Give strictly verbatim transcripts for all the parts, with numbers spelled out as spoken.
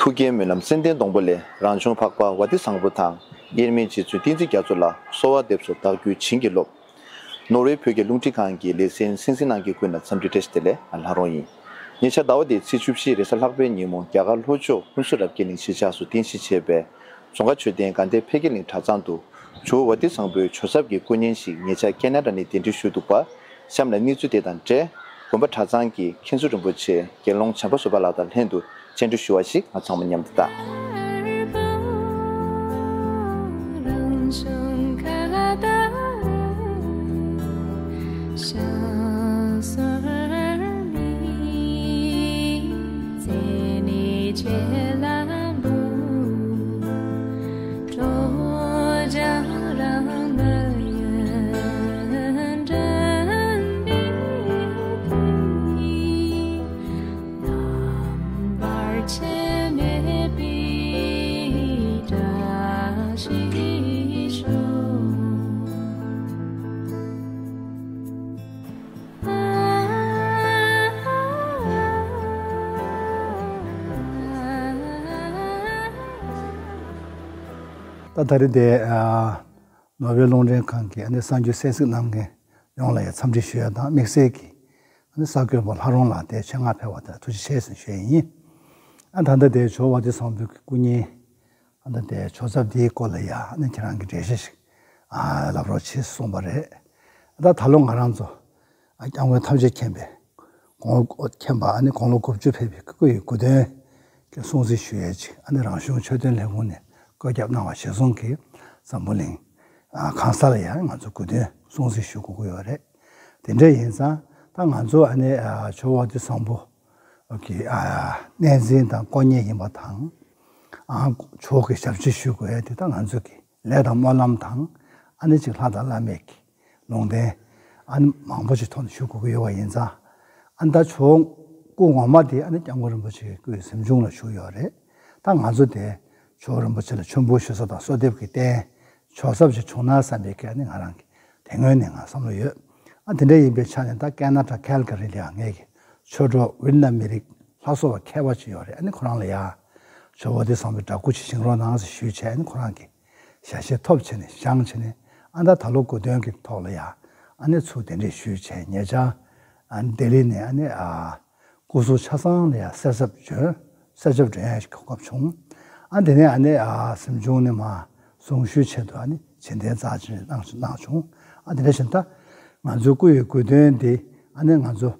ཐུགས་བསྐྱེད་སྨོན་ལམ་ཙན་དན་སྡོང་པོ་ལས། རང་བྱུང་འཕགས་པ་བ་ཏི་བཟང་པོ་དང་། དབྱེར་མེད་རྗེ་བཙུན་བསྟན་འཛིན་རྒྱ་མཚོ་ལ། གསོལ་བ་འདེབས་སོ་བདག་རྒྱུད་བྱིན་གྱིས་རློབས། ནོར་ཝེ་བོད་ཀྱི་རླུང་འཕྲིན་ཁང་གི་ལེ་ཚན་གསན་གཟིགས་གནང་མཁན་ཀུན་ལ་འཚམས་འདྲི་བཀྲ་ཤིས་བདེ་ལེགས། ང་ལྷ་རོང་ཡིན། ཉེ་ཆར་ཟླ་བ་འདིའི་ཚེས་བཅུ་བཞི་རེས་གཟའ་ལྷག་པའི་ཉིན་མོ། རྒྱ་གར་ལྷོ་ཕྱོགས་ཀུན་གསལ་རབ་རྒྱས་གླིང་གཞིས་ཆགས་སུ་རྟེན་གཞི་བྱས་པའི་རྫོང་ཁ་མཆོད་རྟེན་དགའ་ལྡན་འཕེལ་རྒྱས་གླིང་གྲྭ་ཚང་དུ། ཇོ་བོ་བ་ཏི་བཟང་པོའི་ཇོ་ཚབ་ཀྱི་སྐུ་བརྙན་ཞིག་ཉེ་ཆར་ཁེ་ན་ཌ་ནས་གདན་འདྲེན་ཞུས་འདུག་པ། གཤམ་ལ་གནས་ཚུལ་དེ་དང་འབྲེལ། དགོན་པ་གྲྭ་ཚང་གི་མཁན་ཟུར་རིན་པོ་ཆེ་དགེ་སློང་བྱམས་པ་བཟོད་པ་ལགས་དང་ལྷན་དུ་བཅར་འདྲི་ཞུ་བ་ཞིག་ང་ཚང་མ་མཉམ་དུ་ལྟ། ད་ད་རེས་དེ་ཨ། ནོར་ཝེ་རླུང་འཕྲིན་ཁང་གི་ཨ་ནི་གསར་འགྱུར་གསན་གཟིགས་གནང་མཁན་ཡོངས་ལ་ཡང་འཚམས་འདྲི་ཞུ་ཡ་དང་། དམིགས་བསལ་གྱིས་ཨ་ནི་གསར་འགོད་པ་ལྷ་རོང་ལགས་དེ་ཆེད་མངགས་ཕེབས་པ་དེར་ཐུགས་རྗེ་ཆེ་ཟེར་ཞུ་ཡ་ཡིན། ཨ་ད་ལྟ་དེ་ཇོ་བོ་བ་ཏི་བཟང་པོའི་སྐུ་བརྙན་ཨ་ད་དེ་ཇོ་ཚབ་འདིའི་སྐོར་ལ་ཡ་ཨ་ནི་ཁྱེད་རང་གི་འགྲེལ་བཤད་ཞིག་ཨ་ལབ་རོགས་བྱེད་གསུངས་པ་རེད། ཨ་ད་ད་ལོ་ང་རང་ཚོ་ཨ་སྐྱབས་མགོན་ཐམས་ཅད་མཁྱེན་པའི་དགུང་ལོ་མཁྱེན་པ་ཨ་ནི་དགུང་ལོ་དགུ་བཅུ་ཕེབས་པའི་སྐུ་ཡི་དགུང་སྟོན་གྱི་སྲུང་བརྩི་ཞུ་ཡས་ཅིག་ཨ་ནི་རང་གཞུང་ཆོས་དོན་ལས་ཁུངས་ནས་བཀོད་ཁྱབ་གནང་བ་གཞིར་བཟུང་གིས་འཛམ་བུ་གླིང་ཨ་གང་ས་ལ་ཡང་ང་ཚོ་དགུང་སྟོན་སྲུང་བརྩི་ཞུ་དགོས་ཀྱི་ཡོད་རེད། དེ་འདྲ་ཡིན་ཙང་ད་ང་ཚོ་ཨ་ནི་ཨ་ཇོ་བོ་བ་ཏི་བཟང་པོ་གི་ཨ་གནས་འཛིན་དང་དཀོན་གཉེར་ཡིན་པ་དང་། ཨ་ཇོ་བོ་གི་ཞབས་ཕྱི་ཞུ་དགོས་ཡས་དེ་ད་ང་ཚོ་གི་ལས་དང་སྨོན་ལམ་དང་། ཨ་ནི་ཅིག་ལྷ་དང་བླ་མའི་གི་ལུང་བསྟན་ཨ་ནི་མང་པོ་ཅིག་ཐོག་ནས་ཞུ་དགོས་ཀྱི་ཡོད་པ་ཡིན་ཙང་། ཨ་ནི་ད་ཇོ་བོ་སྐུ་ངོ་མ་དེ་ཨ་ནི་སྐྱབས་མགོན་རིན་པོ་ཆེ་གི་སྐུའི་གཟིམ་ཆུང་ལ་བཞུགས་ཡོད་རེད། ད་ང་ཚོ་དེ་ཇོ་བོ་རིན་པོ་ཆེ་ལ་མཆོད་འབུལ་ཞུ་ས་དང་གསོལ་འདེབས་ཀྱི་རྟེན་ཇོ་ཚབ་ཅིག་བྱུང་ན་བསམ་པའི་གི་ཨ་ནི་ང་རང་གི་དེ་སྔོན་ནས་ང་བསམ་བློ་ཡོད། ཨ་དེ་འདྲ་ཡིན་པའི་ཆ་ནས་ད་ཁེ་ན་ཌ་ཁལ་ག་རི་ལ་ཡང་ངེད་ཀྱི་ཆོས་གྲོགས་ཝིན་ན་མི་རིགས་ལྷ་བཟོ་བ་མཁས་པ་ཅིག་ཡོད་རེད། ཨ་ནི་ཁོ་རང་ལ་ཡ་ཇོ་བོ་བ་ཏི་བཟང་པོའི་འདྲ་སྐུ་ཅིག་བཞེངས་རོགས་གནང་ཟེར་ཞུས་བྱས། ཨ་ནི་ཁོ་རང་གི་ཞལ་བཞེས་ཐོབ་བྱས་ནས་བཞེངས་བྱས་ནས། ཨ་ད་ད་ལོ་དགུང་སྟོན་གྱི་ཐོག་ལ་ཡ་ཨ་ནི་ཚུར་གདན་འདྲེན་ཞུས་བྱས། ཉེ་ཆར་ཨ་ནི་ལྡི་ལི་ནས་ཨ་ནི་ཨ་སྐུ་གཟུགས་ཆ་ཚང་ལ་ཡ་གསོལ་ཚབ་བྱོན། གསོལ་ཚབ་བྱོན་ཡ་ཞིག་གོ་སྐབས་བྱུང་། ཨ་དེ་ནས་ཨ་ནི་ཨ་གཟིམ་ཆུང་ནས་མར་གསུང་ཞུའི་ཆེད་དུ་ཨ་ནི་རྗེས་དྲན་རྩ་ཆེན་གནང་གནང་བྱུང་། ཨ་དེ་འདྲ་བཞིན་ད་ང་ཚོའི་སྐུ་ཡི་དགུང་སྟོན་འདི་ཨ་ནི་ང་ཚོ་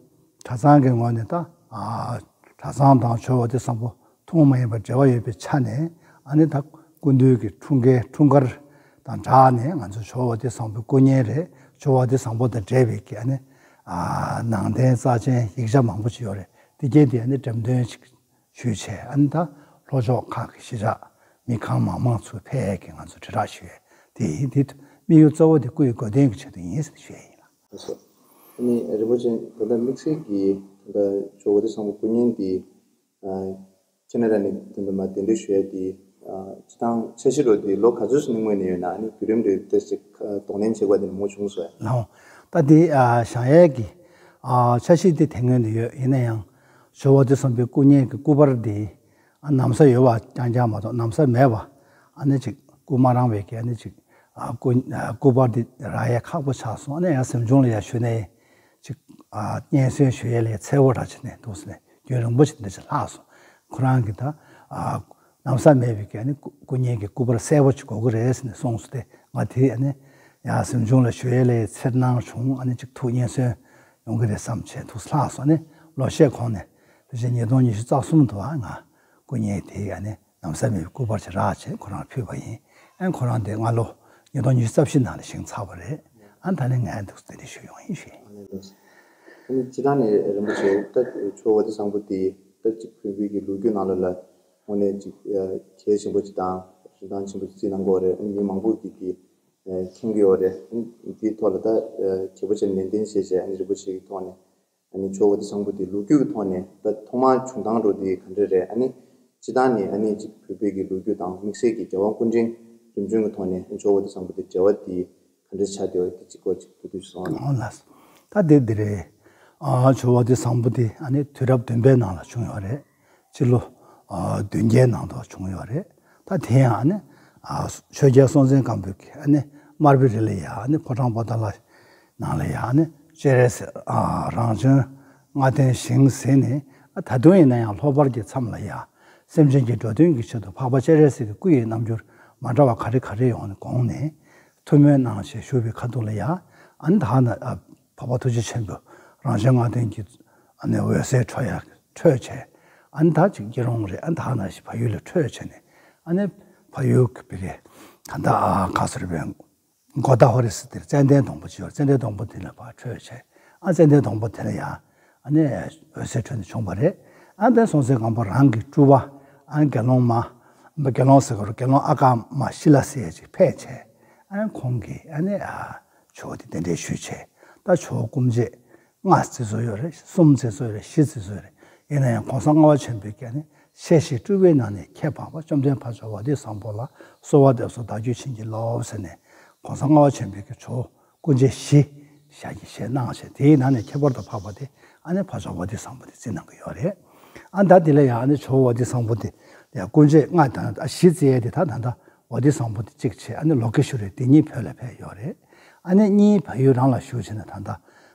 གྲྭ་ཚང་གི་ངོས་ནས་ད་ཨ་གྲྭ་ཚང་དང་ཇོ་བོ་བ་ཏི་བཟང་པོ་ཐུན་མོང་མ་ཡིན་པར་འབྲེལ་བ་ཡོད་པའི་ཆ་ནས། ཨ་ནི་ད་སྐུ་མདུན་གྱི་འཁྲུངས་སྐར་འཁྲུངས་སྐར་དང་སྦྲགས་ནས་ང་ཚོ་ཇོ་བོ་བ་ཏི་བཟང་པོའི་སྐུ་བརྙན་རེད། ཇོ་བོ་བ་ཏི་བཟང་པོ་དང་འབྲེལ་བའི་གི་ཨ་ནི་ཨ་ནང་རྟེན་རྩ་ཆེན་ཡིག་ཆ་མང་པོ་ཅིག་ཡོད་རེད། དེ་གས་དེ་ཨ་ནི་འགྲེམས་སྟོན་ཅིག་ཞུས་བྱས། ཨ་ནི་ད་ལྷོ་ཕྱོགས་ཁག་གི་གཞིས་ཆགས་མི་གང་མང་མང་ཚུར་ཕེབས་ཡས་ཀྱི་ང་ཚོ་དྲིལ་བསྒྲགས་ཞུ་ཡས་དེ་ཡིན། དེ་དམིགས་ཡུལ་གཙོ་བོ་དེ་སྐུ་ཡི་དགུང་སྟོན་གྱི་ཆེད་དུ་ཡིན་ཟེར་ཞུ་ཡས་ཡིན་ལགས། ལགས་སོ། ཨ་ནི་རིན་པོ་ཆེ་ད་ལྟ་དམིགས་བསལ་གྱིས་ད་ལྟ་ཇོ་བོ་བ་ཏི་བཟང་པོ་སྐུ་བརྙན་འདི་ཨ་ཁེ་ན་ཌ་ནས་ད་ལྟ་མར་གདན་འདྲེན་ཞུ་ཡས་འདི་ཨ་སྤྱིར་བཏང་འཆར་གཞི་རོ་འདི་ལོ་ག་ཚོད་ཙམ་སྔོན་ནས་ཡོད་ན། ཨ་ནི་བརྒྱུད་རིམ་རེ་ཏོག་ཙམ་གདོང་ལེན་བྱེད་དགོས་དེ་མང་པོ་བྱུང་སོང་ངས། ལགས་འོང་། ད་འདི་ཨ་བཞེངས་ཡས་ཀྱི་ཨ་འཆར་གཞི་འདི་དེ་སྔོན་ནས་ཡོད། ཡིན་ན་ཡང་ཇོ་བོ་བ་ཏི་བཟང་པོའི་སྐུ་བརྙན་གྱི་སྐུ་པར་འདི་ཨ་ན་བཟའ་ཡོད་པ་རྐྱང་རྐྱང་མ་གཏོགས་ན་བཟའ་མེད་པ་ཨ་ནི་ཅིག་སྐུ་མ་རང་བའི་གི་ཨ་ནི་ཅིག་ཨ་སྐུ་ཨ་སྐུ་པར་འདི་རག་ཡས་ཁག་པོ་ཆགས་སོང་། ཨ་ནི་ཡང་གཟིམ་ཆུང་ལ་ཡར་ཞུས་ནས་ཅིག་ཨ་སྙན་སེང་ཞུ་ཡས་ལ་ཡ་འཚོལ་བ་འདྲ་བྱས་ནས་འདུག་ཟེར་ནས་རྒྱུན་རིང་པོ་ཞིག་འདི་ཅིག་ལྷག་སོང་། ཁོ་རང་གིས་ད་ཨ་ན་བཟའ་མེད་པའི་གི་ཨ་ནི་སྐུ་སྐུ་བརྙན་གྱི་སྐུ་པར་གསལ་པོ་ཅིག་དགོས་ཀྱི་རེད་ཟེར་ནས་གསུངས་སོང་། དེ་ང་དེ་ཨ་ནི་ཡར་གཟིམ་ཆུང་ལ་ཞུ་ཡས་ལ་ཡ་འཚོལ་སྣང་བྱུང་། ཨ་ནི་ཅིག་ཐུགས་སྙན་སེང་ཡོང་གི་རེད་བསམ་བྱས་འདུག་ལྷག་སོང་། ཨ་ནི་ལོ་ཤས་གོང་ནས་ཕལ་ཆེར་ཉིས་སྟོང་ཉི་ཤུ་རྩ་གསུམ་དུ་ཨ་ང་སྐུ་བརྙན་དེ་ཨ་ནི་ན་བཟའ་མེད་པའི་སྐུ་པར་ཅིག་རག་བྱས་ཁོ་རང་ལ་ཕུལ་བ་ཡིན། ཨ་ཁོ་རང་དེ་སྔ་ལོ་ཉིས་སྟོང་ཉི་ཤུ་རྩ་བཞི་ནང་ལ་བཞེངས་ཚར་བ་རེད། ཨ་ད་ནི་ངས་འདུག་དེ་འདྲ་ཞུ་ཡོང་ཡིན་ཞུ་ཡིན། ཨ་ནི་སྤྱིར་བཏང་ནས་རིན་པོ་ཆེ་ད་ཇོ་བོ་བ་ཏི་བཟང་པོ་དེ་ད་ཅིག་བོད་བོད་ཀྱི་ལོ་རྒྱུས་ནང་ལོགས་ལ་དངོས་གནས་ཅིག་གལ་ཆེན་པོ་ཅིག་དང་རིན་ཐང་ཆེན་པོ་ཅིག་བརྩིས་གནང་གི་ཡོད་རེད། ཨ་ནི་མི་མང་པོ་གིས་དེ་མཁྱེན་གྱི་ཡོད་རེད། ཨ་ནི་དེའི་ཐོག་ལ་ད་གལ་པོ་ཆེ་ནན་ཏན་བྱས་བྱས། ཨ་ནི་རིན་པོ་ཆེ་གི་ཐོག་ནས་ཨ་ནི་ཇོ་བོ་བ་ཏི་བཟང་པོ་དེ་ལོ་རྒྱུས་ཀྱི་ཐོག་ནས་ད་ཐོག་མར་བྱུང་སྟངས་རོ་དེ་ག་འདྲ་རེད། ཨ་ནི་སྤྱིར་བཏང་ནས་ཨ་ནི་ཅིག་བོད་བོད་ཀྱི་ལོ་རྒྱུས་དང་དམིགས་བསལ་གྱི་རྒྱལ་དབང་སྐུ་ཕྲེང་རིམ་བྱོན་གྱི་ཐོག་ནས་ཨ་ནི་ཇོ་བོ་བ་ཏི་བཟང་པོ་དེ་འབྲེལ་བ་དེ་ག་འདྲ་ཆགས་བསྡད་པ་དེ་ཅིག་སྐོར་ཅིག་ཐུགས་དུས་སོང་། ཨོ་ལགས། ད་དེ་འདི་རེད། ཨ་ཇོ་བོ་བ་ཏི་བཟང་པོ་དེ་ཨ་ནི་དུས་རབས་བདུན་པའི་ནང་ལ་བྱུང་ཡོད་རེད། སྤྱི་ལོ་ ཨ་བདུན་བརྒྱའི་ནང་དུ་བྱུང་ཡོད་རེད། ད་དེ་ཡང་ཨ་ནི་ཨ་ཆོས་རྒྱལ་སྲོང་བཙན་སྒམ་པོའི་གི་ཨ་ནི་དམར་པོའི་རི་ལ་ཡ་ཨ་ནི་ཕོ་བྲང་པོ་ཏ་ལ་ནང་ལ་ཡ་ཨ་ནི་སྤྱན་རས་གཟིགས་ཨ་རང་བྱོན་ལྔ་སྟོན་བཞེངས་ཟིན་ནས། ཨ་ད་དུང་ཡིན་ན་ཡང་ལྷོ་བར་གྱི་མཚམས་ལ་ཡ་སེམས་ཅན་གྱི་འགྲོ་དོན་གྱི་ཆེད་དུ་འཕགས་པ་སྤྱན་རས་གཟིགས་ཀྱི་སྐུ་ཡི་རྣམ་འགྱུར་མ་འདྲ་བ་ག་རེ་ག་རེ་ཡོང་ནས་དགོངས་ནས་ཐུགས་སྨོན་གནང་ཞེས་ཞུ་བའི་ཁ་ཐུག་ལ་ཡ་ཨ་ནི་ད་ནི་ཨ་འཕགས་པ་ཐུགས་རྗེ་ཆེན་པོ་རང་བྱོན་ལྔ་སྟོན་གྱི་ཨ་ནི་འོད་ཟེར་འཕྲོ་ཡ་འཕྲོས་བྱས། ཨ་ནི་ད་ཅིག་སྐྱིད་རོང་རེད། ཨ་ནི་ད་ནང་བཞིན་བལ་ཡུལ་ལ་འཕྲོས་བྱས་ནས་ཨ་ནི་བལ་ཡུལ་གྱི་བི་གའི་ད་ལྟ་ཨ་ག་ཟེར་བའི་གོ་ད་ཧོ་རི་སི་དེར་ཙན་དན་སྡོང་པོ་ཅིག་ཡོད། ཙན་དན་སྡོང་པོ་དེ་ལ་ཕར་འཕྲོས་བྱས། ཨ་ཙན་དན་སྡོང་པོ་དེ་ལ་ཡང་ཨ་ནི་འོད་ཟེར་འཕྲོས་ནས་བྱུང་བ་རེད། ཨ་ནི་སྲོང་བཙན་སྒམ་པོ་རང་གི་སྤྲུལ་པ་ཨ་ནི་དགེ་སློང་མ་དགེ་སློང་ཟེར་གོ་ར་དགེ་སློང་ཨ་ཀརྨ་ཤི་ལ་ཟེར་ཡ་ཅིག་ཕེབས་བྱས། ཨ་ནི་ཁོང་གིས་ཨ་ནི་ཨ་ཇོ་བོ་དེ་གདན་འདྲེན་ཞུས་བྱས། ད་ཇོ་བོ་སྐུ་མཆེད་ལྔ་བརྩི་སྲོལ་ཡོད་རེད། གསུམ་བརྩི་སྲོལ་ཡོད་རེད། བཞི་བརྩི་སྲོལ་ཡོད་རེད། ཡིན་ན་ཡང་གོང་ས་ལྔ་པ་ཆེན་པོས་ཀྱང་ནི་ཤེས་བཞིན་སྤྲུལ་པའི་ནང་ནས་ཁྱད་འཕགས་པ་བཅོམ་ལྡན་འཕགས་མཆོག་ཝ་ཏི་བཟང་པོ་ལ་གསོལ་བ་འདེབས་སོ་བདག་རྒྱུད་བྱིན་གྱིས་རློབས་ཟེར་ནས་གོང་ས་ལྔ་པ་ཆེན་པོས་ཀྱི་ཇོ་བོ་སྐུ་མཆེད་བཞི་ཞལ་གྱིས་བཞེས་གནང་བྱས། དེའི་ནང་ནས་ཁྱད་པར་དུ་འཕགས་པ་དེ་ཨ་ནི་འཕགས་མཆོག་ཝ་ཏི་བཟང་པོ་དེ་བརྩི་གནང་གི་ཡོད་རེད། ཨ་ད་དེ་ལ་ཡང་ཨ་ནི་ཇོ་བོ་ཝ་ཏི་བཟང་པོ་དེ་ཡང་སྐུ་མཆེད་ལྔ་དང་ཨ་བཞི་བརྩི་ཡས་དེ་ད་ད་ད་ཝ་ཏི་བཟང་པོ་དེ་གཅིག་བྱས། ཨ་ནི་ལོ་ཀེ་ཤྭ་རི་དེ་གཉིས་བོད་ལ་ཕེབས་ཡོད་རེད། ཨ་ནི་གཉིས་བལ་ཡུལ་རང་ལ་བཞུགས་བྱས་ནས་ད་ལྟ་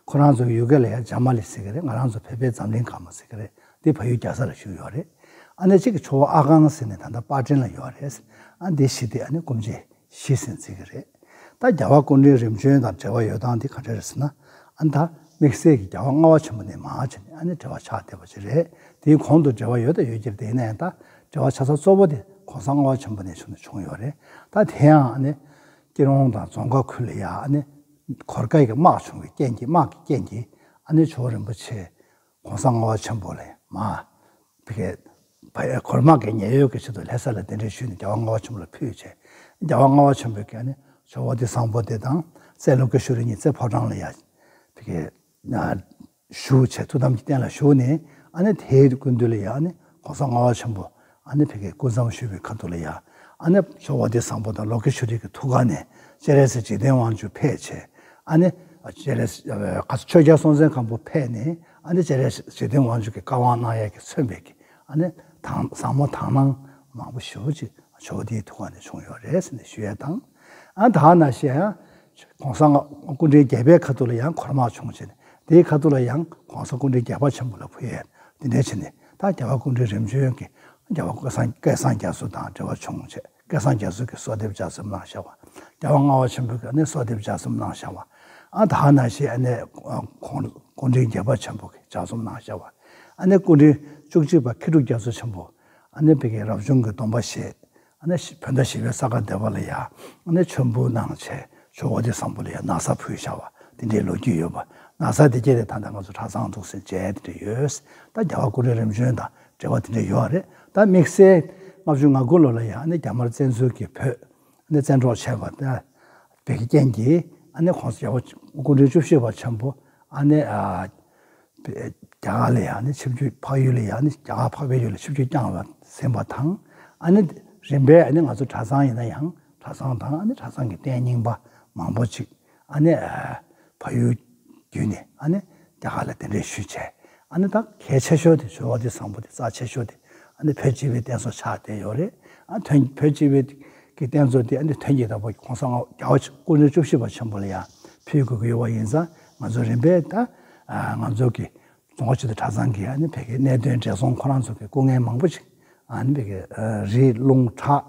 ཁོ་རང་ཚོ་ཡུལ་སྐད་ལ་ཡང་ཇ་མ་ལི་ཟེར་གི་རེད། ང་རང་ཚོ་བོད་པའི་འཛམ་གླིང་དཀར་མོ་ཟེར་གི་རེད། འདི་བལ་ཡུལ་རྒྱལ་ས་ལ་བཞུགས་ཡོད་རེད། ཨ་ནི་གཅིག་གི་ཇོ་བོ་ཨ་ཁང་ཟེར་ནས་ད་ལྟ་པར་ཊན་ལ་ཡོད་རེད། ཨ་འདི་བཞི་དེ་ཨ་ནི་སྐུ་མཆེད་བཞི་ཟེར་བརྩི་གི་རེད། ད་རྒྱལ་བ་སྐུ་ཕྲེང་རིམ་བྱོན་དང་འབྲེལ་བ་ཡོད་སྟངས་འདི་ག་འདྲ་རེད་ཟེར་ན། ཨ་ད་དམིགས་བསལ་གྱི་རྒྱལ་བ་ལྔ་པ་ཆེན་པོ་ནས་མར་བྱས་ནས་ཨ་ནི་འབྲེལ་བ་ཆགས་བསྡད་པ་ཅིག་རེད། དེའི་གོང་དུ་འབྲེལ་བ་ཡོད་དང་ཡོད་ཀྱི་རེད། དེ་ཡིན་ན་ཡང་ད་འབྲེལ་བ་ཆ་ཚང་གཙོ་བོ་དེ་གོང་ས་ལྔ་པ་ཆེན་པོ་ནས་བྱུང་ནས་བྱུང་ཡོད་རེད། ད་དེ་ཡང་ཨ་ནི་སྐྱིད་རོང་དང་རྫོང་དཀར་ཁུལ་ལ་ཡ་ཨ་ནི་གོར་ཁ་གི་དམག་བྱུང་བའི་རྐྱེན་གྱིས་དམག་གི་རྐྱེན་གྱིས་ཨ་ནི་ཇོ་བོ་རིན་པོ་ཆེ་གོང་ས་ལྔ་པ་ཆེན་པོ་ལས་མར་བི་གའི་བ་གོར་དམག་གི་ཉེན་གཡོལ་གྱི་ཆེད་དུ་ལྷ་ས་ལ་གདན་འདྲེན་ཞུས་ནས་རྒྱལ་བ་ལྔ་པ་ཆེན་པོ་ལ་ཕུལ་བྱས། རྒྱལ་བ་ལྔ་པ་ཆེན་པོས་ཀྱང་ནི་ཇོ་བོ་ཝ་ཏི་བཟང་པོ་དེ་དང་རྩེ་ལོ་ཀེ་ཤྭ་རི་གཉིས་རྩེ་ཕོ་བྲང་ལ་ཡ་བི་གའི་ན་བཞུགས་བྱས་ཐུགས་དམ་གྱི་རྟེན་ལ་བཞུགས་ནས། ཨ་ནི་དེའི་སྐུ་མདུན་ལ་ཡ་ཨ་ནི་གོང་ས་ལྔ་པ་ཆེན་པོ་ཨ་ནི་བི་གའི་སྐུ་མཚམས་བཞུགས་པའི་ཁ་ཐུག་ལ་ཡ་ཨ་ནི་ཇོ་བོ་ཝ་ཏི་བཟང་པོ་དང་ལོ་ཀེ་ཤྭ་རི་གི་ཐུགས་ཀ་ནས་སྤྱན་རས་གཟིགས་འཇིག་རྟེན་དབང་ཕྱུག་ཕེབས་བྱས། ཨ་ནི་སྤྱན་རས་གཟིགས་ཆོས་རྒྱལ་སྲོང་བཙན་སྒམ་པོ་ཕེབས་ནས་ཨ་ནི་སྤྱན་རས་གཟིགས་འཇིག་རྟེན་དབང་ཕྱུག་གི་བཀའ་དབང་གནང་ཡས་ཀྱི་མཚོན་པའི་གི་ཨ་ནི་དང་བཟང་མོ་དག་སྣང་མང་པོ་ཞེ་པོ་ཅིག་ཇོ་བོ་དེའི་ཐུགས་ཀ་ནས་བྱུང་ཡོད་རེད་ཟེར་ནས་ཞུ་ཡས་དང་། ཨ་ད་ནང་བཞིན་ཡང་གོང་ས་ལྔ་སྐུ་ཕྲེང་བརྒྱད་པའི་ཁ་ཐུག་ལ་ཡང་གོར་དམག་བྱུང་བྱས་ནས། དེའི་ཁ་ཐུག་ལ་ཡང་གོང་ས་སྐུ་ཕྲེང་བརྒྱད་པ་ཆེན་པོ་ལ་ཕུལ་ཡས་འདི་འདྲ་བྱས་ནས། ད་རྒྱལ་བ་སྐུ་ཕྲེང་རིམ་བྱོན་གྱི་རྒྱལ་བ་སྐལ་བཟང་སྐལ་བཟང་རྒྱ་མཚོ་དང་འབྲེལ་བ་བྱུང་བྱས། སྐལ་བཟང་རྒྱ་མཚོ་གིས་གསོལ་འདེབས་ལྗགས་རྩོམ་གནང་བཞག་པ། རྒྱལ་བ་ལྔ་པ་ཆེན་པོ་གིས་ཨ་ནི་གསོལ་འདེབས་ལྗགས་རྩོམ་གནང་བཞག་པ། ཨ་ད་ནང་བཞིན་ཨ་ནི་ཁོང་སྐུ་ཕྲེང་བརྒྱད་པ་ཆེན་པོ་གིས་ལྗགས་རྩོམ་གནང་བཞག་པ། ཨ་ནི་སྐུ་ཕྲེང་བཅུ་གཅིག་པ་མཁས་གྲུབ་རྒྱ་མཚོ་ཆེན་པོ་ཨ་ནི་བི་གའི་རབ་བྱུང་གི་སྡོམ་པ་བཞེས། ཨ་ནི་བོད་ཟླ་བཞི་པའི་ས་ག་ཟླ་བ་ལ་ཡ་ཨ་ནི་མཆོད་འབུལ་གནང་བྱས་ཇོ་བོ་དྷི་སམ་བྷོ་ལ་ཡ་ན་བཟའ་ཕུལ་བཞག་པ་དེ་འདྲའི་ལོ་རྒྱུས་ཡོད་པ། ན་བཟའ་དེ་སྐྱེས་ཏེ་ད་ལྟ་ང་ཚོ་གྲྭ་ཚང་འདུག་སེ་མཇལ་དེ་འདྲ་ཡོད། ད་རྒྱལ་བ་སྐུ་ཕྲེང་རིམ་བྱོན་དང་འབྲེལ་བ་དེ་འདྲ་ཡོད་རེད། ད་དམིགས་བསལ་ལྔ་བཅུ་ང་དགུ་ལོ་ལ་ཡ་ཨ་ནི་རྒྱ་དམར་བཙན་འཛུལ་གྱིས་བོད་ཨ་ནི་བཙན་འཕྲོག་བྱས་པ་དེ་བོད་ཀྱི་རྐྱེན་གྱིས་ཨ་ནི་ཁོང་ཚོ་རྒྱལ་བ་སྐུ་ཕྲེང་བཅུ་བཞི་པ་ཆེན་པོ་ཨ་ནི་ཨ། རྒྱ་གར་ལ་ཡང་ནི་ཆིབས་བསྒྱུར། འཕགས་ཡུལ་ལ་ཡང་ནི་རྒྱ་གར་འཕགས་པའི་ཡུལ་ལ་ཆིབས་བསྒྱུར་བསྐྱངས་པ་ཟིན་པ་དང་། ཨ་ནི་རིམ་པས་ཨ་ནི་ང་ཚོ་གྲྭ་ཚང་ཡིན་ན་ཡང་གྲྭ་ཚང་དང་ཨ་ནི་གྲྭ་ཚང་གི་རྟེན་རྙིང་པ་མང་པོ་ཅིག་ཨ་ནི་ཨ་བལ་ཡུལ་བརྒྱུད་ནས་ཨ་ནི་རྒྱ་གར་ལ་གདན་འདྲེན་ཞུས་བྱས། ཨ་ནི་ད་གལ་ཆེ་ཤོས་དེ་ཇོ་བོ་དྷི་སམ་བྷོ་དེ་རྩ་ཆེ་ཤོས་དེ་ཨ་ནི་བོད་སྤྱི་པའི་རྟེན་གསོ་ཆགས་བསྡད་ཡོད་རེད། ཨ་ཐོན་བོད་སྤྱི་པའི་གི་རྟེན་གསོ་དེ་ཨ་ནི་ཐོན་སྐྱེད་དང་པོ་གོང་ས་ལྔ་རྒྱལ་བ་སྐུ་ཕྲེང་བཅུ་བཞི་པ་ཆེན་པོ་ལ་ཡང་ཕུལ་དགོས་ཀྱི་ཡོད་པ་ཡིན་ཙང་། ང་ཚོ་རིམ་པས་ད་ང་ཚོ་གི་རྫོང་དཀར་སྤྱི་འཐུས་གྲྭ་ཚང་གི་ཨ་ནི་བོད་ཀྱི་གནད་དོན་བགྲེས་སོང་ཁོ་རང་ཚོ་གི་སྐུ་ངལ་མང་པོ་ཅིག་ཨ་ནི་བོད་ཀྱི་རི་ཀླུང་བྲག་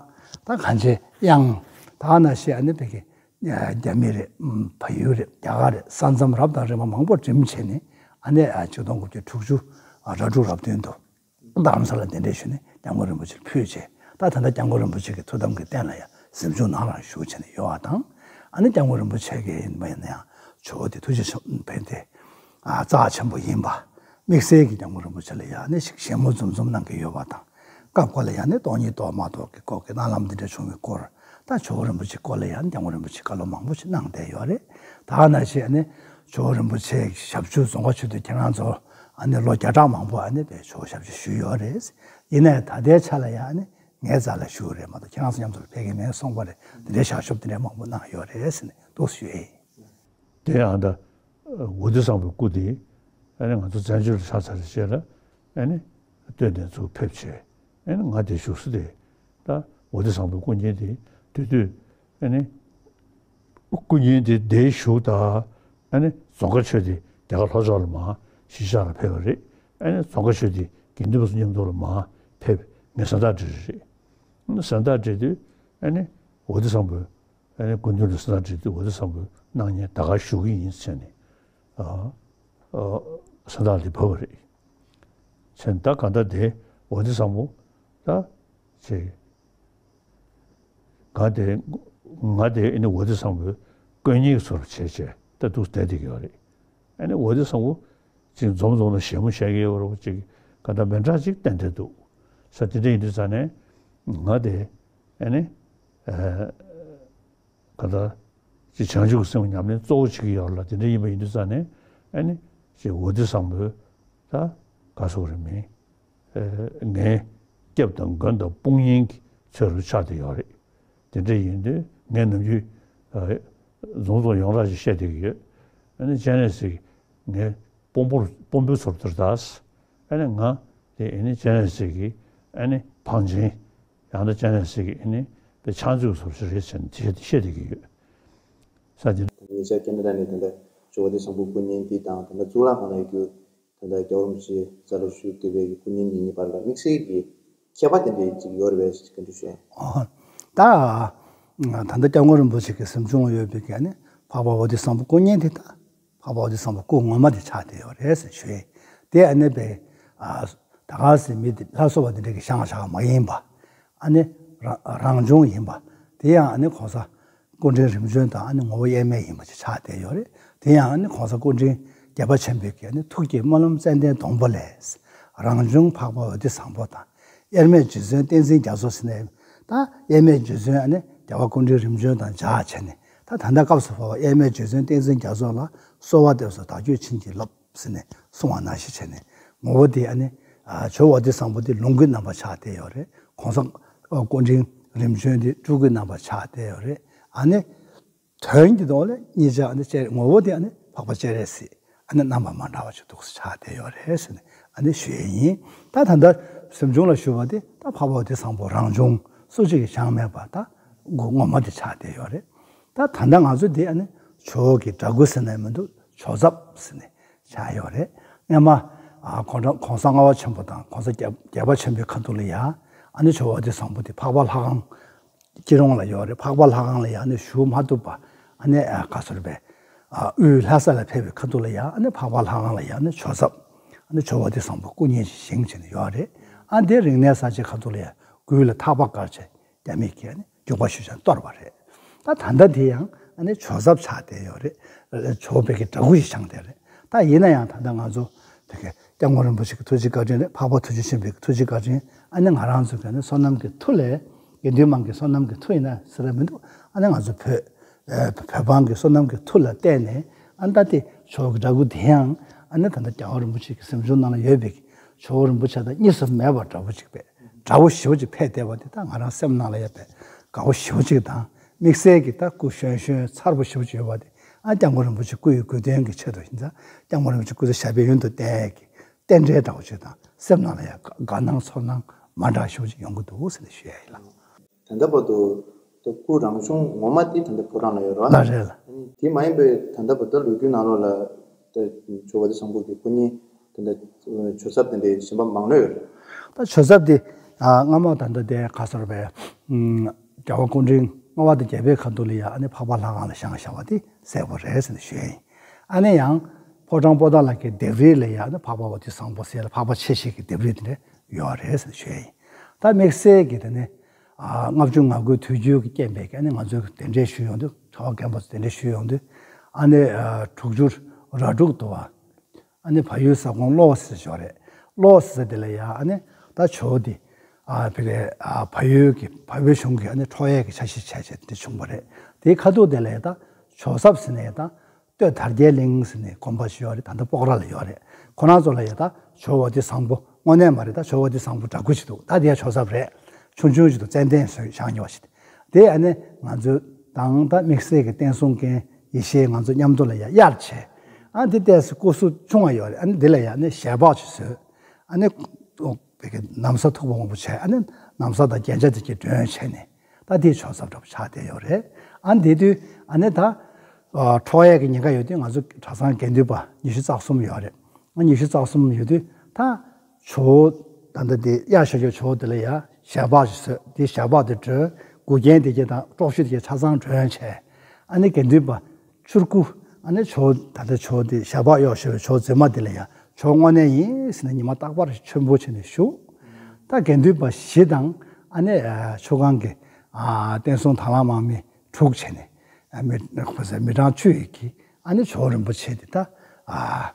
ད་གངས་ཅན་གཡང་ད་ནང་བཞིན་ཨ་ནི་བོད་ཀྱི་རྒྱ་མི་རེད། བལ་ཡུལ་རེད། རྒྱ་གར་རེད། ས་མཚམས་རབ་དང་རིམ་པ་མང་པོ་འགྲིམ་བྱས་ནས་ཨ་ནི་ཆིག་སྟོང་དགུ་བརྒྱ་དྲུག་ཅུ་ར་དྲུག་རབ་བདུན་དུ། རྡ་རམ་ས་ལ་གདན་འདྲེན་ཞུས་ནས་སྐྱབས་མགོན་རིན་པོ་ཆེར་ཕུལ་བྱས། ད་ད་ལྟ་སྐྱབས་མགོན་རིན་པོ་ཆེ་གི་ཐུགས་དམ་གྱི་རྟེན་ལ་ཡང་གཟིམ་ཆུང་ནང་རང་བཞུགས་བྱས་ནས་ཡོད་པ་དང་། ཨ་ནི་སྐྱབས་མགོན་རིན་པོ་ཆེ་གི་ཡིན་པ་ཡིན་ན་ཡང་ཇོ་བོ་དྷི་ཐུགས་རྗེ་ཆེན་པོ་དེ་རྩ་ཆེན་པོ་ཡིན་པ། དམིགས་བསལ་གྱི་སྐྱབས་མགོན་རིན་པོ་ཆེ་ལ་ཡང་ནི་ཞིག་བཞད་མོ་འཛུམ་འཛུམ་གནང་གི་ཡོད་པ་དང་། སྐབས་འགའ་ལ་ཡང་ནི་སྟོང་ཉིད་རྟོགས་མ་རྟོགས་ཀྱི་སྐོར་གྱི་མནལ་ལམ་འདི་འདྲ་བྱུང་བའི་སྐོར། ད་ཇོ་བོ་རིན་པོ་ཆེའི་སྐོར་ལ་ཡང་སྐྱབས་མགོན་རིན་པོ་ཆེས་བཀའ་སློབ་མང་པོ་ཞིག་གནང་བསྡད་ཡོད་རེད། ད་ནང་བཞིན་ཨ་ནི་ཇོ་བོ་རིན་པོ་ཆེའི་ཞབས་ཞུ་རྫོང་དཀར་ཆོས་སྡེ་ཁྱེད་རང་ཚོ་ཨ་ནི་ལོ་བརྒྱ་ཕྲག་མང་པོ་ཨ་ནི་བའི་ཇོ་བོ་ཞབས་ཞུ་ཞུས་ཡོད་རེད། ཡིན་ནའི་ད་ལྟའི་ཆ་ལ་ཡང་ཨ་ནི་ངའི་རྩ་ལ་བཞུགས་རེད་མ་གཏོགས་ཁྱེད་རང་ཚོ་མཉམ་དུ་ཕེབས་ཀྱི་མེད་གསུངས་པ་རེད། དེ་འདྲའི་ཞབས་ཞུ་དེ་འདྲའི་མང་པོ་གནང་ཡོད་རེད་ཟེར་ནས་འདུག་ཞུ་ཡས་ཡིན། དེ་ཡང་ད་ཝ་ཏི་བཟང་པོའི་སྐུ་དེ་ཨ་ནི་ང་ཚོ་བཙན་བྱོལ་ལ་ཆགས་ཚར་རྗེས་ལ་ཨ་ནི་སྟོད་ནས་ཚུར་ཕེབས་བྱས། ཨ་ནི་ང་དེ་བཞུགས་ས་དེ་ད་འོ་དེ་བཟང་པོའི་སྐུ་བརྙན་དེ་དེ་དུས་ཨ་ནི་སྐུ་བརྙན་དེ་དེ་བཞུགས་ད་ཨ་ནི་རྫོང་དཀར་ཆོས་སྡེ་རྒྱ་གར་ལྷོ་ཕྱོགས་ལ་མར་གཞིས་ཆགས་ལ་ཕེབས་པ་རེད། ཨ་ནི་རྫོང་དཀར་ཆོས་སྡེ་དགེ་འདུན་པ་ཚོ་མཉམ་དུ་ལ་མར་ཕེབས་ངས་གཟེངས་རྟགས་སྤྲད་རེད། གཟེངས་རྟགས་སྤྲད་དུས་ཨ་ནི་འོ་དེ་བཟང་པོས་ཨ་ནི་སྐུ་མདུན་ལ་གཟེངས་རྟགས་སྤྲད་དུས་འོ་དེ་བཟང་པོས་གནང་མཁན་ད་ག་བཞུགས་ཀྱི་ཡིན་ཟེར་ནས་ཨ་ཨ་གཟེངས་རྟགས་དེ་ཕབ་པ་རེད། ཟེར་ནས་ད་ག་ད་དེ་འོ་དེ་བཟང་པོ་ད་ཅེས་ང་དེ་ང་དེ་ཨ་ནི་འོ་དེ་བཟང་པོའི་སྐུ་བརྙན་གྱི་ཚུལ་བྱས་བྱས་ད་འདུག་བསྡད་བསྡད་ཀྱི་ཡོད་རེད། ཨ་ནི་འོ་དེ་བཟང་པོ་ཅིག་འཛོམས་འཛོམས་ན་ཞལ་མོ་བཞད་ཀྱི་ཡོད་རེད་པ། ཅིག་ག་ད་མི་འདྲ་ཅིག་བསྟན་བསྡད་འདུག་ས། དེ་འདྲ་ཡིན་དུས་ཙང་ནས་ང་དེ་ཨ་ནི་ཨ། ག་ད་ཅིག་བྱང་ཆུབ་ཀྱི་སེམས་ཉམས་ལེན་གཙོ་བོ་བྱེད་ཀྱི་ཡོད་ལ། དེ་འདྲ་ཡིན་པ་ཡིན་དུས་ཙང་ནས་ཨ་ནི་ཅིག་འོ་དེ་བཟང་པོས་ད་ག་སོགས་རེད་མིན་ངའི་སྐྱབས་དང་མགོན་དང་དཔུང་གཉེན་གྱི་ཚུལ་དུ་ཆགས་བསྡད་ཡོད་རེད། དེ་འདྲ་ཡིན་དུས་ངས་ནམ་རྒྱུན་འཛོམས་འཛོམས་ཡོངས་གྲགས་ཤིག་བཤད་བསྡད་ཀྱི་ཡོད། ཨ་ནི་སྤྱན་རས་གཟིགས་ངའི་དཔོན་པོར་དཔོན་པོའི་ཚུལ་དུ་ད། ཨ་ནི་ང་དེ་ཨ་ནི་སྤྱན་རས་གཟིགས་ཀྱི་ཨ་ནི་བང་ཆེན། ཡང་ན་སྤྱན་རས་གཟིགས་ཀྱི་ཨ་ནི་དཔེ་ཕྱག་མཛོད་ཀྱི་ཚུལ་ཞིག་རེད་ཟེར་ནས་དེ་བཤད་བསྡད་ཀྱི་ཡོད། ས་དེ། ཉེ་ཆར་ཁེ་ན་ཌ་ནས་ད་ལྟ་ཇོ་བོ་རྗེ་བཟང་པོའི་སྐུ་བརྙན་འདི་དང་ད་ལྟ་གཙུག་ལག་ཁང་ལ་ཡོད་རྒྱུ་ད་ལྟ་རྒྱལ་བ་རིན་པོ་ཆེ་རྩ་ལ་བཞུགས་བསྡད་པའི་སྐུ་བརྙན་འདི་གཉིས་བར་ལ་དམིགས་བསལ་གྱི་ཁྱད་པར་དེ་འདྲའི་ཅིག་ཡོད་རེད་པས་ཟེར་བཀའ་འདྲི་ཞུ་ཡ་ཡིན། ཨོ། ད་ད་ལྟ་སྐྱབས་མགོན་རིན་པོ་ཆེ་གི་གཟིམ་ཆུང་ལ་ཡོད་པའི་གི་ཨ་ནི་འཕགས་པ་འོ་དེ་བཟང་པོ་སྐུ་བརྙན་དེ་ད་འཕགས་པ་འོ་དེ་བཟང་པོ་སྐུ་ངོ་མ་དེ་ཆགས་བསྡད་ཡོད་རེད་ཟེར་ཞུ་ཡ་ཡིན། དེ་ཨ་ནི་པའི་ཨ་ད་ག་ཟེ་མི་དེ་ལྷ་བཟོ་བ་དེ་འདྲ་གི་བཞེངས་བཞག་མ་ཡིན་པ། ཨ་ནི་རང་རང་བྱུང་ཡིན་པ། དེ་ཡང་ཨ་ནི་གོང་ས་སྐུ་ཕྲེང་རིམ་བྱོན་དང་ཨ་ནི་ངོ་བོ་དབྱེར་མེད་ཡིན་པ་ཅིག་ཆགས་བསྡད་ཡོད་རེད། དེ་ཡང་ཨ་ནི་གོང་ས་སྐུ་ཕྲེང་བརྒྱད་པ་ཆེན་པོའི་གི་ཨ་ནི་ཐུགས་བསྐྱེད་སྨོན་ལམ་ཙན་དན་སྡོང་པོ་ལས། རང་བྱུང་འཕགས་པ་འོ་དེ་བཟང་པོ་དང་། དབྱེར་མེད་རྗེ་བཙུན་བསྟན་འཛིན་རྒྱ་མཚོ་ཟེར་ནས། ད་དབྱེར་མེད་རྗེ་བཙུན་ཨ་ནི་རྒྱལ་བ་སྐུ་ཕྲེང་རིམ་བྱོན་དང་སྦྱར་བྱས་ནས། ད་ད་ལྟ་སྐབས་སུ་བབས་པ་དབྱེར་མེད་རྗེ་བཙུན་བསྟན་འཛིན་རྒྱ་མཚོ་ལ་གསོལ་བ་འདེབས་སོ་བདག་རྒྱུད་བྱིན་གྱིས་རློབས་ཟེར་ནས་གསུང་བ་ནང་བཞིན་བྱས་ནས། ངོ་བོ་དེ་ཨ་ནི་ཇོ་བོ་འོ་དེ་བཟང་པོ་དེ་ལོངས་སྐུའི་རྣམ་པ་ཆགས་བསྡད་ཡོད་རེད། གོང་ས་སྐུ་ཕྲེང་རིམ་བྱོན་དེ་སྤྲུལ་སྐུའི་རྣམ་པ་ཆགས་བསྡད་ཡོད་རེད། ཨ་ནི་དོན་གྱི་ཐོག་ལ་གཉིས་ཆ་ཨ་ནི་སྤྱན་ངོ་བོ་དེ་ཨ་ནི་འཕགས་པ་སྤྱན་རས་གཟིགས་ཨ་ནི་རྣམ་པ་མ་འདྲ་བ་ཅིག་འདུག་སེ་ཆགས་བསྡད་ཡོད་རེད་ཟེར་ནས་ཨ་ནི་ཞུ་ཡས་ཡིན། ད་ད་ལྟ་གཟིམ་ཆུང་ལ་བཞུགས་པ་དེ་ད་འཕགས་པ་འོ་དེ་བཟང་པོ་རང་བྱུང་སུ་གཅིག་གིས་བཞེངས་མེད་པ་ད་སྐུ་ངོ་མ་དེ་ཆགས་བསྡད་ཡོད་རེད། ད་ད་ལྟ་ང་ཚོ་འདི་ཨ་ནི་ཇོ་བོ་གི་འདྲ་སྐུ་ཟེར་ནས་མི་འདུག་ཇོ་ཚབ་ཟེར་ནས་བྱས་ཡོད་རེད། སྔན་མ་ཨ་གོང་ས་གོང་ས་ལྔ་པ་ཆེན་པོ་དང་གོང་ས་བརྒྱད་བརྒྱད་པ་ཆེན་པོའི་ཁ་ཐུག་ལ་ཡ་ཨ་ནི་ཇོ་བོ་འོ་དེ་བཟང་པོ་དེ་འཕགས་པ་ལྷ་ཁང་སྐྱིད་གྲོང་ལ་ཡོད་རེད། འཕགས་པ་ལྷ་ཁང་ལ་ཡ་ཨ་ནི་བཞུགས་མ་ཐུབ་པ་ཨ་ནི་ཨ་ག་ཟེར་བས་ཨ་དབུས་ལྷ་ས་ལ་ཕེབས་པའི་ཁ་ཐུག་ལ་ཡ་ཨ་ནི་འཕགས་པ་ལྷ་ཁང་ལ་ཡ་ཨ་ནི་ཇོ་ཚབ་ཨ་ནི་ཇོ་བོ་འོ་དེ་བཟང་པོ་སྐུ་བརྙན་ཞིག་བཞེངས་བྱས་ནས་ཡོད་རེད། ཨ་འདི་རིག་གནས་གསར་བརྗེའི་ཁ་ཐུག་ལ་ཡ་མགུལ་ལ་ཐག་པ་བཀལ་བྱས། རྒྱ་མིས་ཀྱིས་ནི་རྒྱུག་པ་ཞུ་ཅང་གཏོར་བ་རེད། ད་ད་ལྟ་དེ་ཡང་ཨ་ནི་ཇོ་ཚབ་ཆགས་བསྡད་ཡོད་རེད། ཇོ་བོ་གི་འདྲ་སྐུ་ཞིག་བཞེངས་བསྡད་རེད། ད་ཡིན་ན་ཡང་ད་ལྟ་ང་ཚོ་བོད་ཀྱི་སྐྱབས་མགོན་རིན་པོ་ཆེ་གི་ཐུགས་རྗེ་བཀའ་དྲིན་རེད། འཕགས་པ་ཐུགས་རྗེ་ཆེན་པོའི་ཐུགས་རྗེ་བཀའ་དྲིན། ཨ་ནི་ང་རང་ཚོ་གི་ཨ་ནི་བསོད་ནམས་ཀྱི་མཐུ་ལས་དགེ་འདུན་མང་གི་བསོད་ནམས་ཀྱི་མཐུ་ཡིན་ན་ཟེར་ར་མི་འདུག་ཨ་ནི་ང་ཚོ་བོད་བོད་འབངས་ཀྱི་བསོད་ནམས་ཀྱི་མཐུ་ལ་བརྟེན་ནས་ཨ་ནི་ད་ལྟ་ཇོ་བོ་གི་འདྲ་སྐུ་དེ་ཡང་ཨ་ནི་ད་ལྟ་རྒྱལ་བ་རིན་པོ་ཆེ་གི་གཟིམ་ཆུང་ནང་ལ་ཡོད་པའི་ཇོ་བོ་རིན་པོ་ཆེ་དང་གཉིས་སུ་མེད་པ་འདྲ་པོ་ཅིག་པས། དགའ་བོ་ཞེ་པོ་ཅིག་ཕེབས་བསྡད་པ་དེ་ད་ང་རང་སེམས་ནང་ལ་ཡོད་པའི་དགའ་བོ་ཞེ་པོ་ཅིག་དང་། དམིགས་བསལ་གྱི་ད་སྐུ་གཞོན་གཞོན་མཚར་པོ་ཞེ་པོ་ཅིག་ཡོད་པ་དེ་ཨ་སྐྱབས་མགོན་རིན་པོ་ཆེ་སྐུ་ཡི་དགོས་དོན་གྱི་ཆེད་དུ་ཡིན་ཙང་། སྐྱབས་མགོན་རིན་པོ་ཆེ་སྐུ་ཚེ་ཞབས་པད་ཡུན་དུ་བརྟན་ཡས་ཀྱི་རྟེན་འབྲེལ་འདྲ་བོ་ཅིག་དང་སེམས་ནང་ལ་ཡང་དགའ་སྣང་ཚོར་སྣང་མ་འདྲ་ཞེ་པོ་ཅིག་ཡོང་གི་འདུག་ཟེར་ནས་ཞུ་ཡ་ཡིན་ལགས། ད་ལྟ་བར་དུ་ད་སྐུ་རང་བྱུང་ངོ་མ་དེ་ད་ལྟ་ཕོ་བྲང་ལ་ཡོད་རེད་བ། ལགས་རེད་ལགས། དེ་མ་ཡིན་པའི་ད་ལྟ་བར་དུ་ལོ་རྒྱུས་ནང་ལོགས་ལ་ད་ཇོ་བོ་རྗེ་བཟང་པོ་གི་སྐུ་བརྙན་ད་ལྟ་ཇོ་ཚབ་དེ་འདྲའི་གཞན་པ་མང་ལོས་ཡོད་རེད། ད་ཇོ་ཚབ་དེ་ཨ་སྔ་མ་ད་ལྟ་དེ་ག་ཟེར་བའི་ཨུམ་རྒྱལ་བ་སྐུ་ཕྲེང་ལྔ་པ་དང་བརྒྱད་པའི་ཁ་ཐུག་ལ་ཡ་ཨ་ནི་འཕགས་པ་ལྷ་ཁང་ལ་བཞེངས་བཞག་པ་དེ་གསལ་པོ་རེད་ཟེར་ནས་ཞུ་ཡ་ཡིན། ཨ་ནི་ཡང་ཕོ་བྲང་པོ་ཏཱ་ལ་གི་ལྡེབས་རིས་ལ་ཡ་ཨ་ནི་འཕགས་པ་འོ་དེ་བཟང་པོ་ཟེར་ལ་འཕགས་པ་ཆེ་ཆེ་གི་ལྡེབས་རིས་དེ་འདྲ་ཡོད་རེད་ཟེར་ནས་ཞུ་ཡ་ཡིན། ད་དམིགས་བསལ་གྱི་དེ་ནི། ལྔ་བཅུ་ང་དགུའི་དུས་འགྱུར་གྱི་རྐྱེན་པས་ཀྱི་ཨ་ནི་ང་ཚོའི་གདན་འདྲེན་ཞུ་ཡོང་དུས་གྲྭ་པ་རྒན་པ་ཚོ་གདན་འདྲེན་ཞུ་ཡོང་དུས་ཨ་ནི་དྲུག་ཅུ་ར་དྲུག་ཏུ་བ་ཨ་ནི་བལ་ཡུལ་ས་ཁོངས་ལོག་ཟེར་ཞོར་རེད། ལོག་ཟེར་དེ་ལ་ཡ་ཨ་ནི་ད་ཇོ་བོ་དེ་བལ་བལ་ཡུལ་གྱི་བལ་པོའི་གཞུང་གི་ཨ་ནི་འཕྲོག་ཡས་ཀྱི་འཆར་གཞི་བྱས་བྱས་དེ་བྱུང་བ་རེད། དེའི་ཁ་ཐུག་དེ་ལ་ཡ་ད་ཇོ་ཚབ་ཟེར་ནས་ཡ་ད། སྟོད་དར་རྒྱས་གླིང་ཟེར་ནས་དགོན་པ་ཞིག་ཡོད་རེད། ད་ལྟ་སྤོག་ར་ལ་ཡོད་རེད། ཁོ་རང་ཚོ་ལ་ཡ་ད་ཇོ་བོ་དེ་བཟང་པོ་དངོས་གནས་མ་རེད། ད་ཇོ་བོ་དེ་བཟང་པོ་འདྲ་སྐུ་ཞིག་འདུག་ད་དེ་ཡ་ཇོ་ཚབ་རེད། ཆུང་ཆུང་ཞིག་འདུག་ཙན་དན་བཟོས་བཞག་མྱོང་བ་ཞིག་དེ་ཨ་ནི་ང་ཚོའི་དང་ད་དམིགས་བསལ་གྱི་བསྟན་སྲུང་མཁན་ཡེ་ཤེས་ང་ཚོ་མཉམ་དུ་ལ་ཡ་གཡར་བྱས། ཨ་འདི་ལྟས་སུ་སྐུ་གཟུགས་ཆུང་བ་ཡོད་རེད། ཨ་ནི་འདི་ལ་ཡ་ཨ་ནི་ཞལ་འབག་ཅིག་བཟོས། ཨ་ནི། བོད་ཀྱི་ན་བཟའ་མཐུག་པོ་མང་པོ་བྱས། ཨ་ནི་ན་བཟའ་དང་རྒྱན་ཆ་དེ་གྱད་སྒྲོན་བྱས་ནས། ད་དེ་ཆོས་ཚབ་འདྲ་པོ་ཆགས་བསྡད་ཡོད་རེད། ཨ་ནི་དེ་དུས་ཨ་ནི་ད་ཨ་འཕྲོག་ཡས་ཀྱི་ཉེན་ཁ་ཡོད་དུས། ང་ཚོ་གྲྭ་ཚང་དགེ་འདུན་པ་ཉི་ཤུ་རྩ་གསུམ་ཡོད་རེད། ཨ་ཉི་ཤུ་རྩ་གསུམ་ཡོད་དུས་ད་ཇོ་བོ་ད་ལྟ་དེ་གཡག་ཞོག་ཀྱོག་ཇོ་བོ་དེ་ལ་ཡ་ཞལ་འབག་ཅིག་བཟོས། དེ་ཞལ་འབག་དེ་སྒྲོན། མགུལ་རྒྱན་དེ་གྱད་དང་པྲོག་ཞུ་དེ་གྱད་ཆ་ཚང་སྒྲོན་བྱས། ཨ་ནི་དགེ་འདུན་པ་བཅུ་དགུ། ཨ་ནི་ཇོ་བོ་ད་ལྟ་ཇོ་བོ་དེ་ཞལ་འབག་གཡོགས་བཞག་པའི་ཇོ་བོ་རྫུན་མ་དེ་ལ་ཡ་ཇོ་བོ་དངོས་གནས་ཡིན་ཟེར་ནས་ཉི་མ་རྟག་པར་མཆོད་འབུལ་བྱས་ནས་བཞུགས། ད་དགེ་འདུན་པ་བཞི་དང་ཨ་ནི་ཨ་ཆུ་སྒང་གི་ཨ་བསྟན་སྲུང་དང་བླངས་དམག་མི་དྲུག་བྱས་ནས། ཨ་མི་ཁོ་ཚོ་མི་གྲངས་བཅུ་ཡི་གིས་ཨ་ནི་ཇོ་བོ་རིན་པོ་ཆེ་དེ་ད་ཨ་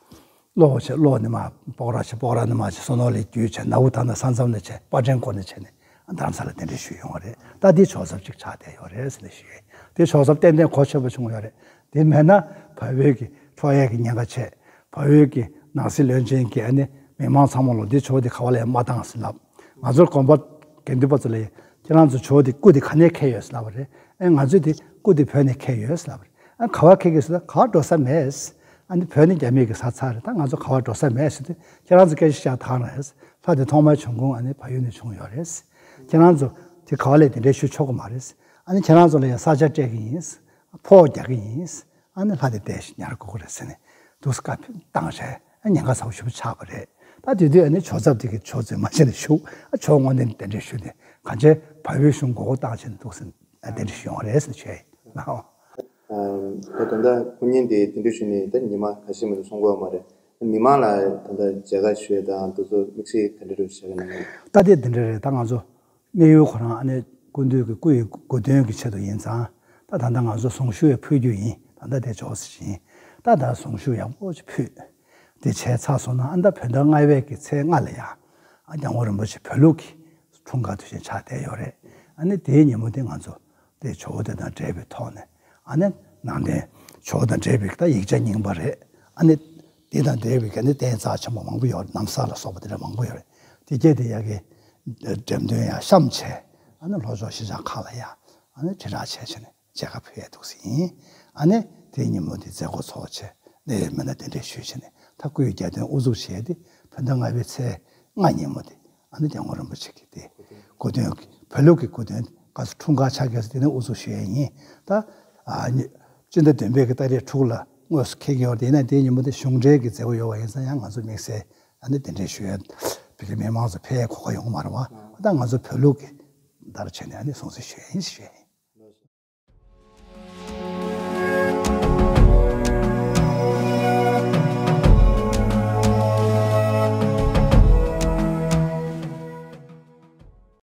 གློ་བོ་ཆེ་གློ་ནས་མར་སྤོག་ར་བྱས། སྤོག་ར་ནས་མར་བྱས། བསོད་ནམས་གླིང་བརྒྱུད་བྱས། ནག་འུ་ཐང་ནས་ས་མཚམས་ནས་བྱས། པར་ཕྲན་སྐོར་ནས་བྱས་ནས་རྡ་རམ་ས་ལ་གདན་འདྲེན་ཞུས་ཡོང་བ་རེད། ད་འདི་ཇོ་བོ་ཚབ་ཅིག་ཆགས་བསྡད་ཡོད་རེད་ཟེར་ནས་ཞུས་ཡོད། འདི་ཇོ་བོ་ཚབ་ཏན་ཏན་གོ་ཆོད་པོ་བྱུང་ཡོད་རེད། དེ་མེད་ན་བལ་པོའི་གི་འཕྲོག་ཡས་ཀྱི་ཉེན་ཁ་ཆེ། བལ་པོའི་གི་ནང་སྲིད་བློན་ཆེན་གྱིས་ཨ་ནི་མི་མང་ཚང་མ་ལོ་འདི་ཇོ་བོ་འདི་ག་བ་ལ་ཡང་མ་བཏང་ཟེར་ལབ། ང་ཚོར་དགོན་པ་དགེ་འདུན་པ་ཚོ་ལ་ཡང་ཁྱེད་རང་ཚོ་ཇོ་བོ་འདི་སྐུ་འདི་ག་ནས་འཁྱེར་ཡོད་ཟེར་ལབ་པ་རེད། ཨེ་ང་ཚོས་འདི་སྐུ་འདི་བོད་ནས་འཁྱེར་ཡོད་ཟེར་ལབ་པ་རེད། ཨ་ག་བ་འཁྱེར་གྱི་ཟེར་ན། ག་བ་འགྲོ་ས་མེད། ཨ་ནི་བོད་ནི་རྒྱ་མིའི་གི་ས་ཚ་རེད། ད་ང་ཚོ་ག་བ་འགྲོ་ས་མེད་ཟེར་དུས། ཁྱེད་རང་ཚོ་སྐད་ཆ་བཤད་ཐང་རེད། ལྷ་དེ་ཐོག་མའི་བྱུང་ཁུངས་ཨ་ནི་བལ་ཡུལ་ནས་བྱུང་ཡོད་རེད། ཁྱེད་རང་ཚོ་དེ་ག་བ་ལས་དེ་འདྲའི་ཞུ་ཆོག་གི་མ་རེད། ཨ་ནི་ཁྱེད་རང་ཚོ་ལ་ཡང་ས་ཆ་སྤྲད་ཀྱི་ཡིན། ཕོགས་རྒྱག་གི་ཡིན། ཨ་ནི་ལྷ་དེ་བསྡད་ཤིག་ཉར་དགོས་ཀྱི་རེད་ཟེར་ནས་འདུག་སེ་བཀའ་བཏང་བྱས། ཨ་ཉེན་ཁ་ཚ་པོ་ཞེ་པོ་ཆགས་པ་རེད། ད་དེ་དུས་ཨ་ནི་ཇོ་བོ་ཚབ་དེ་གིས་ཇོ་བོ་རྫུན་མ་བྱས་ནས་བཞུགས། ཨ་ཇོ་བོ་དངོས་གནས་གདན་འདྲེན་ཞུས་ནས་གང་བྱས་བལ་པོའི་གཞུང་མགོ་སྐོར་བཏང་བྱས་ནས་འདུག་སེ་གདན་འདྲེན་ཞུས་ཡོང་བ་རེད་ཟེར་ནས་ཞུས་ཡིན། ད་ད་ལྟ་སྐུ་བརྙན་དེ་དེ་འདྲ་ཞུས་ནས་ད་ཉི་མ་ཁ་ཤས་མ་གཏོགས་སོང་གི་ཡོད་མ་རེད། མི་མང་ལ་ད་ལྟ་མཇལ་ཁ་ཞུ་ཡས་དང་དེ་ཚོ་དམིགས་བསལ་ག་འདྲ་རེད་བྱེད་ཀྱི་ན། ད་དེ་འདི་འདྲ་རེད། ད་ང་ཚོ་དམིགས་ཡུལ་ཁོ་རང་ཨ་ནི་སྐུ་མདུན་གྱི་སྐུ་ཡི་གོ་སྟོན་གྱི་ཆེད་དུ་ཡིན་ཙང་། ད་ད་ལྟ་ང་ཚོ་གཟུངས་གཞུག་ཡང་ཕུལ་རྒྱུ་ཡིན། ད་ལྟ་དེ་ཇོ་བོ་ཟེར་བཞིན་ད་ད་གཟུངས་གཞུག་ཡག་པོ་ཅིག་ཕུལ། དེ་བྱས་ཚར་སོང་ན་ཨ་ད་བོད་ཟླ་ལྔ་པའི་གི་ཚེས་ལྔ་ལ་ཡ་ཨ་སྐྱབས་མགོན་རིན་པོ་ཆེ་བོད་ལུགས་ཀྱི་འཁྲུངས་སྐར་དུས་ཆེན་ཆགས་བསྡད་ཡོད་རེད། ཨ་ནི་དེའི་ཉིན་མོ་དེ་ང་ཚོ་དེ་ཇོ་བོ་དེ་དང་འབྲེལ་བའི་ཐོག་ནས། ཨ་ནི་ནང་བསྟན་ཇོ་བོ་དང་འབྲེལ་བའི་ད་ཡིག་ཆ་རྙིང་པ་རེད། ཨ་ནི་དེ་དང་འབྲེལ་བའི་གི་ཨ་ནི་རྟེན་རྩ་ཆེན་པོ་མང་པོ་ཡོད། ན་བཟའ་ལ་སོགས་པ་དེ་འདྲ་མང་པོ་ཡོད་རེད། དེ་གྱད་དེ་ཡ་གི་འགྲེམས་སྟོན་ཡ་བཤམས་བྱས། ཨ་ནི་ལྷོ་ཕྱོགས་གཞིས་ཆགས་ཁག་ལ་ཡ་ཨ་ནི་དྲིལ་བསྒྲགས་བྱས་བྱས་ནས་མཇལ་ཁ་ཕུལ་ཡས་འདུག་སེ་ཡིན། ཨ་ནི་དེའི་ཉིན་མོ་དེ་མཛད་སྒོ་ཚོགས་བྱས། ནས་མི་སྣ་གདན་འདྲེན་ཞུས་བྱས་ནས་ད་སྐུའི་གྱ་སྟོན་དབུ་འཛུགས་བྱས་ཏེ་བོད་ཟླ་ལྔ་པའི་ཚེས་ལྔ་ཉིན་མོ་དེ་ཨ་ནི་སྐྱབས་མགོན་རིན་པོ་ཆེ་གི་དེ་གོ་སྟོན་གྱི་བོད་ལུགས་ཀྱི་གོ་སྟོན་ག་ཚོད་འཁྲུངས་སྐར་ཆགས་ཀྱི་ཡོད་ཟེར་དེ་ནས་དབུ་འཛུགས་ཞུ་ཡས་ཡིན། ད་ཨ་ནི་སྤྱི་ཟླ་བདུན་པའི་གི་ཏ་རིག་དྲུག་ལ་དངོས་སུ་འཁེལ་གྱི་ཡོད་རེད། ཡིན་ན་དེའི་ཉིན་མོ་དེ་གཞུང་འབྲེལ་གྱི་མཛད་སྒོ་ཡོད་པ་ཡིན་ཙང་ཡང་ང་ཚོ་དམིགས་བསལ་ཨ་ནི་གདན་འདྲེན་ཞུ་ཡས་བོད་ཀྱི་མི་མང་ཚོ་ཕེབས་ཡས་གོ་སྐབས་ཡོང་གི་མ་རེད་བ། ད་ང་ཚོ་བོད་ལུགས་ཀྱི་ལྟར་བྱས་ནས་ཨ་ནི་སྲུང་བརྩི་ཞུ་ཡས་ཡིན་ཞུ་ཡས་ཡིན།